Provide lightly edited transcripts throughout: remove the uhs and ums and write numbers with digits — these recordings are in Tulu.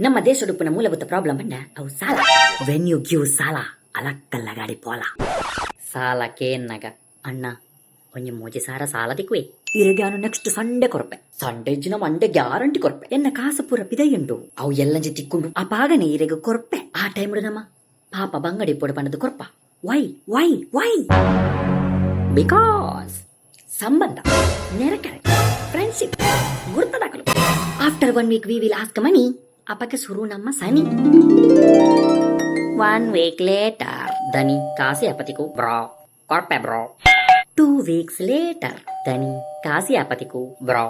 ನಮ್ಮ ದೇಶಡುಪ್ಪುನ ಮೂಲಭೂತ ಪ್ರಾಬ್ಲಮ್ ಪಂಡ ಅವು ಸಾಲ. When you give ಸಾಲ, ಅಲಕ್ಕಲ್ಲ ಗಾಡಿ ಪೋಲ. ಸಾಲ ಕೇನ್ನಗ, ಅಣ್ಣ, ಒಂಜಿ 3000 ಸಾಲ ತಿಕ್ಕುವೆ, ಇರೆಗ್ ಯಾನು ನೆಕ್ಸ್ಟ್ ಸಂಡೆ ಕೊರ್ಪೆ. ಸಂಡೆ ಇಜ್ಜಿನ ಮಂಡೆ ಗ್ಯಾರಂಟಿ ಕೊರ್ಪೆ. ಎನ್ನ ಕಾಸು ಪೂರ ಪಿದಯುಂಡು, ಅವು ಎಲ್ಲಂಜಿ ತಿಕ್ಕೊಂಡು ಆ ಪಾಗನೆ ಇರೆಗ್ ಕೊರ್ಪೆ. ಆ ಟೈಮ್ ನಮ್ಮ ಪಾಪ ಬಂಗಡಿ ಪೊಡು ಪಂಡದು ಕೊರ್ಪ. Why, why, why? Because ಸಂಬಂಧ, ನೆರೆಕರೆ, ಫ್ರೆಂಡ್ಶಿಪ್ ಗುರ್ತದಾಕಲು. After one week we will ask money. ಅಪಕ ಸುರು ನಮ್ಮ ಸನಿ. ಒನ್ ವೀಕ್ ಲೇಟರ್, ದನಿ, ಕಾಸಿ ಅಪತಿಕು? ಬ್ರೋ, ಕೊರ್ಪೆ ಬ್ರೋ. 2 ವೀಕ್ಸ್ ಲೇಟರ್, ದನಿ, ಕಾಸಿ ಅಪತಿಕು? ಬ್ರೋ,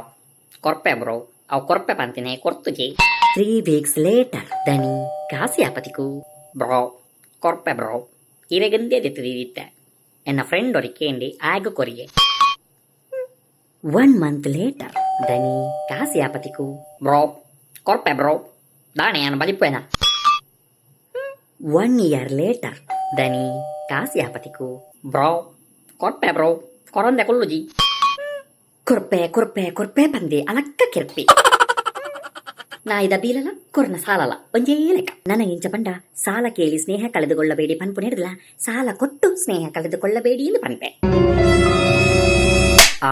ಕೊರ್ಪೆ ಬ್ರೋ. ಅವು ಕೊರ್ಪೆ ಪಂತಿನೆ ಕೊರ್ತುಜಿ. 3 ವೀಕ್ಸ್ ಲೇಟರ್, ದನಿ, ಕಾಸಿ ಅಪತಿಕು? ಬ್ರೋ, ಕೊರ್ಪೆ ಬ್ರೋ. ಇರೆಗಂದೇ ದಿತ್ತಿದ್ದೆ, ಎನ್ನ ಫ್ರೆಂಡ್ ಒರಿ ಕೇಂಡಿ ಆಗ ಕೊರಿಯೆ. ಒನ್ ಮಂತ್ ಲೇಟರ್, ದನಿ, ಕಾಸಿ ಆಪತಿಕು? ಬ್ರೋ, ಕೊರ್ಪೆ ಬ್ರೋ. ದಾಣೆ ಯಾನು ಬಲಿಪೇನ. ಒನ್ ಇಯರ್ ಲೇಟರ್, ದನಿ, ಕಾಸಿ ಆಪತಿಕು? ಬ್ರೋ, ಕೊರ್ಪೆ ಬ್ರೋ. ಕೊರಂದೆ ಕೊಲ್ಲುಜಿ. ಕೊರ್ಪೆ, ಕೊರ್ಪೆ, ಕೊರ್ಪೆ ಪಂದೆ ಅಲಕ್ಕ ಕಿರ್ಪಿ. ನಾಯಿದ ಬೀಲಲ ಕೊರ್ನ ಸಾಲಲ ಒಂಜೇ ಲೆಕ್ಕ. ನನಗಿಂಚ ಪಂಡ, ಸಾಲ ಕೇಳಿ ಸ್ನೇಹ ಕಳೆದುಕೊಳ್ಳಬೇಡಿ ಪನ್ಪು ನೆಡ್ದಲ, ಸಾಲ ಕೊಟ್ಟು ಸ್ನೇಹ ಕಳೆದುಕೊಳ್ಳಬೇಡಿ ಎಂದು ಪನ್ಪೆ.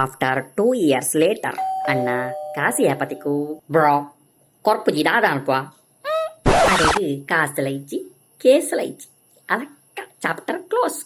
ಆಫ್ಟರ್ 2 ಇಯರ್ಸ್ ಲೇಟರ್, ಅಣ್ಣ, ಕಾಸಿ ಆಪತಿಕು? ಬ್ರೋ, ಕೊರ್ಪುಜಿ. ದಾದ ಅನ್ಪ ಅಡೆಗೆ ಕಾಸಲ ಇಜ್ಜಿ, ಕೇಸಲ ಇಜ್ಜಿ. ಅಲಕ್ಕ ಚಾಪ್ಟರ್ ಕ್ಲೋಸ್.